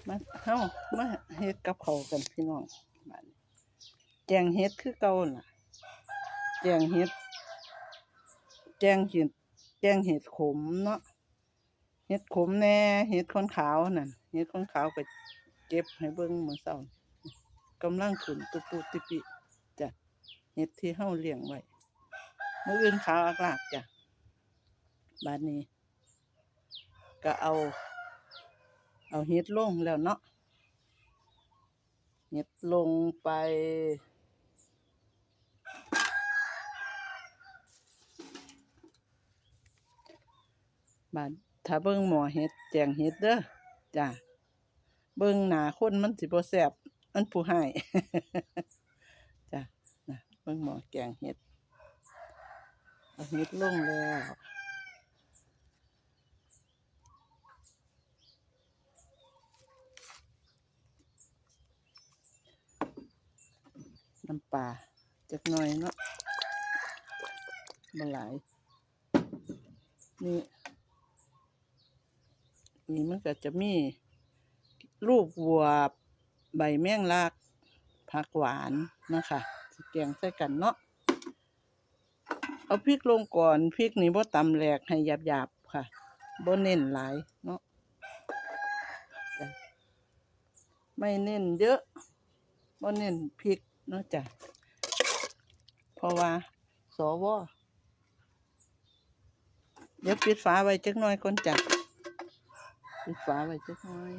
ມາ ເຮົາມາເຮັດກັບເຂົ້າກັນພີ່ນ້ອງ ບາດນີ້ ແກງເຫັດຄືເກົ່າຫັ້ນລະ ແກງເຫັດ ແກງເຫັດ ແກງເຫັດຂົມເນາະ ເຫັດຂົມແດ່ ເຫັດຂອນຂາວນັ້ນ ເຫັດຂອນຂາວກໍເກັບໃຫ້ເບິ່ງມື້ເຊົ້າ ກຳລັງຂຶ້ນຕຸປຸຕິປິຈ້ະ ເຫັດທີ່ເຮົາລ້ຽງໄວ້ ມື້ອື່ນຂາວອາກລາກຈ້ະ ບາດນີ້ ກະເອົາ ເອົາເຫັດລົງແລ້ວເນາະ ເຫັດລົງໄປ ບາດຖ້າເບິ່ງໝໍ້ເຫັດ ແກງເຫັດເດີ ຈ້າ. ເບິ່ງໜ້າຄົນມັນຊິບໍ່ແຊບ ອັນຜູ້ຮ້າຍ ຈ້າ ນະ ເບິ່ງໝໍ້ແກງເຫັດ ເອົາເຫັດລົງແລ້ວ ນ້ຳປາຈັກໜ້ອຍເນາະ ບໍ່ຫຼາຍ ນີ້ ນີ້ມັນກໍຈະມີລູກບວບ ໃບແມງລັກ ຜັກຫວານນະຄະ ຊິແກງໃສ່ກັນເນາະ ເອົາພິກລົງກ່ອນ ພິກນີ້ບໍ່ຕຳແຫຼກໃຫ້ຫຍາບໆ ຄະ ບໍ່ເນັ້ນຫຼາຍເນາະ ໄມ່ເນັ້ນເຍີະ ບໍ່ເນັ້ນພິກເນາະຈ້າ ເພາະວ່າ ສວ ດຽວປິດຝາໄວ້ຈັກໜ້ອຍກ່ອນຈ້າ ປິດຝາໄວ້ຈັກໜ້ອຍ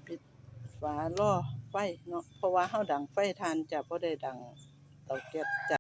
ປິດຝາລໍໄຟເນາະ ເພາະວ່າເຮົາດັງໄຟຖ່ານຈ້າ ບໍ່ໄດ້ດັງເຕົາແກັສຈ້າ.